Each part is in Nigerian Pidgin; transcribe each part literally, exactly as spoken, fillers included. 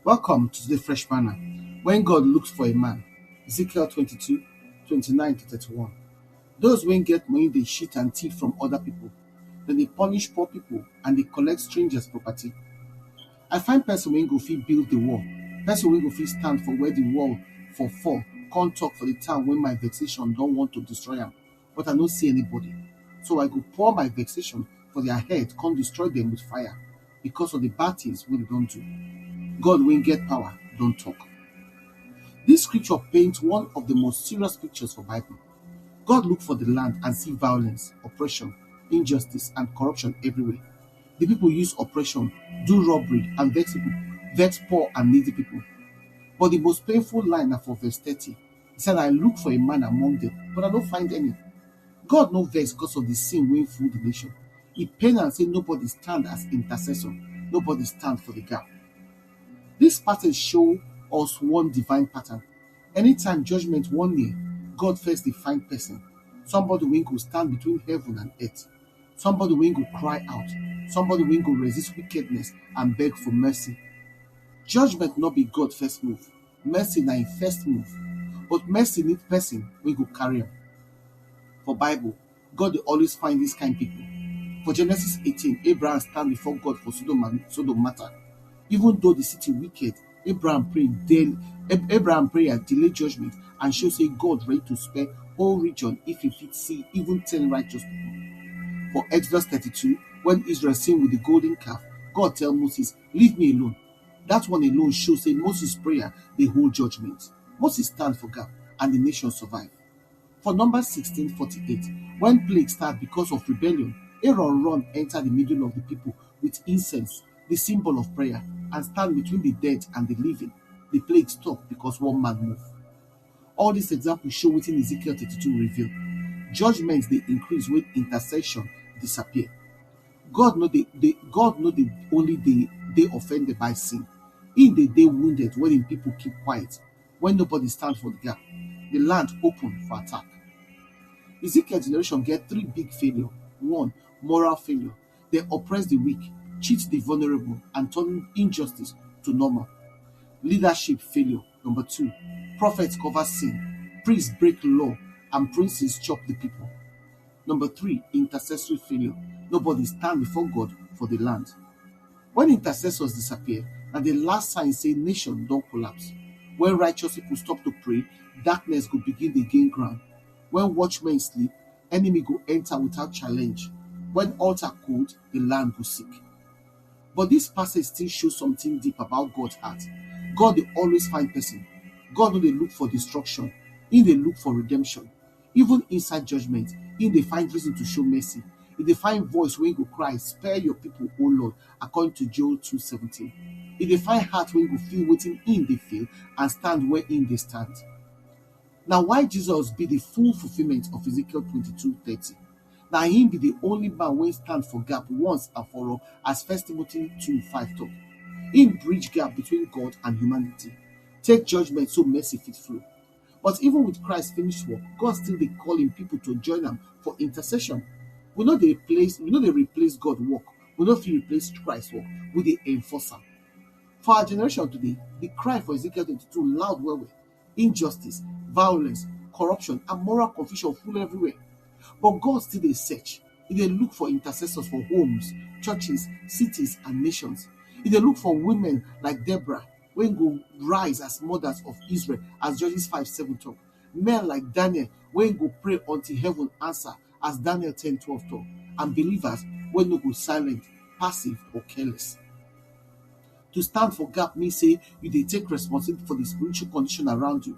Welcome to the Fresh Manna. When God looks for a man, Ezekiel twenty-two, twenty-nine to thirty-one. Those wey get money dey cheat and thief from other people. Dem dey punish poor people and dey collect strangers property. I find person wey go fit build the wall, person wey go fit stand for where the wall for fall, come talk for the town when my vexation don want to destroy am, but I no see anybody. So I go pour my vexation for their head, come destroy them with fire because of the bad things wey they don do. God wey get power don talk. This scripture paints one of the most serious pictures for Bible. God look for the land and see violence, oppression, injustice, and corruption everywhere. The people use oppression, do robbery, and vex people, vex poor and needy people. But the most painful line na for verse thirty. He said, "I look for a man among them, but I don't find any." God no vex because of the sin wey full the nation. He pain and say nobody stand as intercessor, nobody stand for the gap. This passage show us one divine pattern. Anytime judgment wan near, God first dey find person. Somebody wey go stand between heaven and earth. Somebody wey go cry out. Somebody wey go resist wickedness and beg for mercy. Judgment no be God first move. Mercy na im first move. But mercy need person wey go carry am. For Bible, God dey always find this kind people. For Genesis eighteen, Abraham stand before God for Sodom and Sodom matter. Even though the city wicked, Abraham pray daily. Ab- Abraham prayer delay judgment and show say God ready to spare whole region if he fit see even ten righteous people. For Exodus thirty-two, when Israel sin with the golden calf, God tell Moses, "Leave me alone." That one alone show say Moses prayer dey hold judgment. Moses stand for gap and the nation survive. For Numbers sixteen forty-eight, when plague start because of rebellion, Aaron run enter the middle of the people with incense, the symbol of prayer, and stand between the dead and the living. The plague stop because one man move. All these examples show wetin Ezekiel thirty-two reveal. Judgment dey increase when intercession disappear. God no dey dey God no dey only dey dey offended by sin. He dey dey wounded when im people keep quiet, when nobody stand for the gap. The land open for attack. Ezekiel generation get three big failure. One, moral failure. They oppress the weak, cheat the vulnerable, and turn injustice to normal. Leadership failure. Number two, prophets cover sin, priests break law, and princes chop the people. Number three, intercessory failure. Nobody stand before God for the land. When intercessors disappear, na the last sign say nation don collapse. When righteous people stop to pray, darkness go begin dey gain ground. When watchmen sleep, enemy go enter without challenge. When altar cold, the land go sick. But this passage still show something deep about God heart. God dey always find person. God no dey look for destruction. He dey look for redemption. Even inside judgment, he dey find reason to show mercy. He dey find voice wey go cry, "Spare your people, O Lord," according to Joel two seventeen. He dey find heart wey go feel wetin he dey feel and stand where he dey stand. Na why Jesus be the full fulfillment of Ezekiel twenty-two thirty. Na him be the only man wey stand for gap once and for all, as First Timothy two five talk. Him bridge gap between God and humanity, take judgment so mercy fit flow. But even with Christ finished work, God still dey call him people to join am for intercession. We no dey replace we no dey replace God work. We no fit replace Christ work. We dey enforce am. For our generation today, the cry for Ezekiel twenty-two loud well well. Injustice, violence, corruption, and moral confusion full everywhere. But God still dey search. He dey look for intercessors for homes, churches, cities, and nations. He dey look for women like Deborah, wey go rise as mothers of Israel, as Judges five seven talk. Men like Daniel, wey go pray until heaven answer, as Daniel ten twelve talk. And believers wey no go silent, passive, or careless. To stand for gap mean say you dey take responsibility for the spiritual condition around you.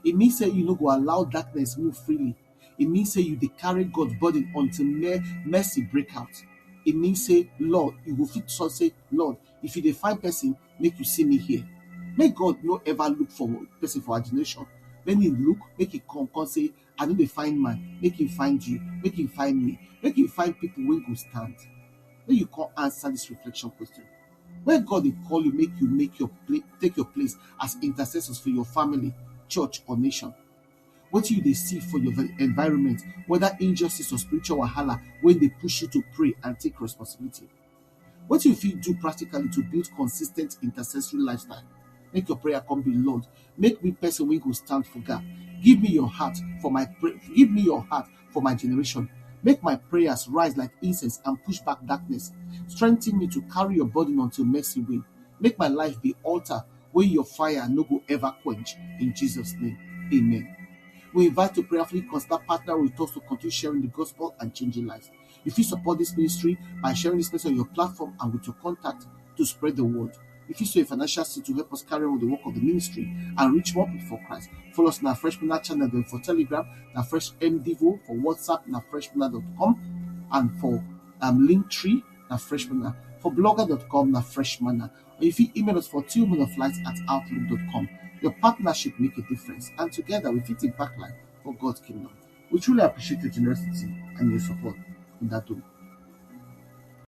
E mean say you no go allow darkness move freely. E mean say you dey carry God burden until mere mercy break out. E mean say, Lord, you go fit talk say, "Lord, if you dey find person, make you see me here." Make God no ever look for person for our generation. When he look, make he come, come say, "I no dey find man, make him find you, make him find me, make him find people wey go stand." Make you come answer this reflection question. When God dey call you, make you make your play, take your place as intercessors for your family, church, or nation. Wetin you dey see for your ve- environment, whether injustice or spiritual wahala, wey dey push you to pray and take responsibility? Wetin you fit do practically to build consistent intercessory lifestyle? Make your prayer come be, Lord, make me person wey go stand for gap. Give me your heart for my pray. Give me your heart for my generation. Make my prayers rise like incense and push back darkness. Strengthen me to carry your burden until mercy win. Make my life be altar where your fire no go ever quench. In Jesus' name, amen. We invite to prayerfully consider partner with us to continue sharing the gospel and changing lives. If you support this ministry by sharing this message on your platform and with your contact to spread the word. If you sow a financial seed to help us carry on with the work of the ministry and reach more people for Christ, follow us on our Fresh Manna channel then for Telegram, na Fresh M Devo, for WhatsApp, na freshmanna.com, and for um, Linktree, na Fresh Manna, for blogger.com, na Fresh Manna. Or if you email us for tillmanoflight at outlook.com. Your partnership make a difference, and together we fit impact life for God's kingdom. We truly appreciate your generosity and your support in that way.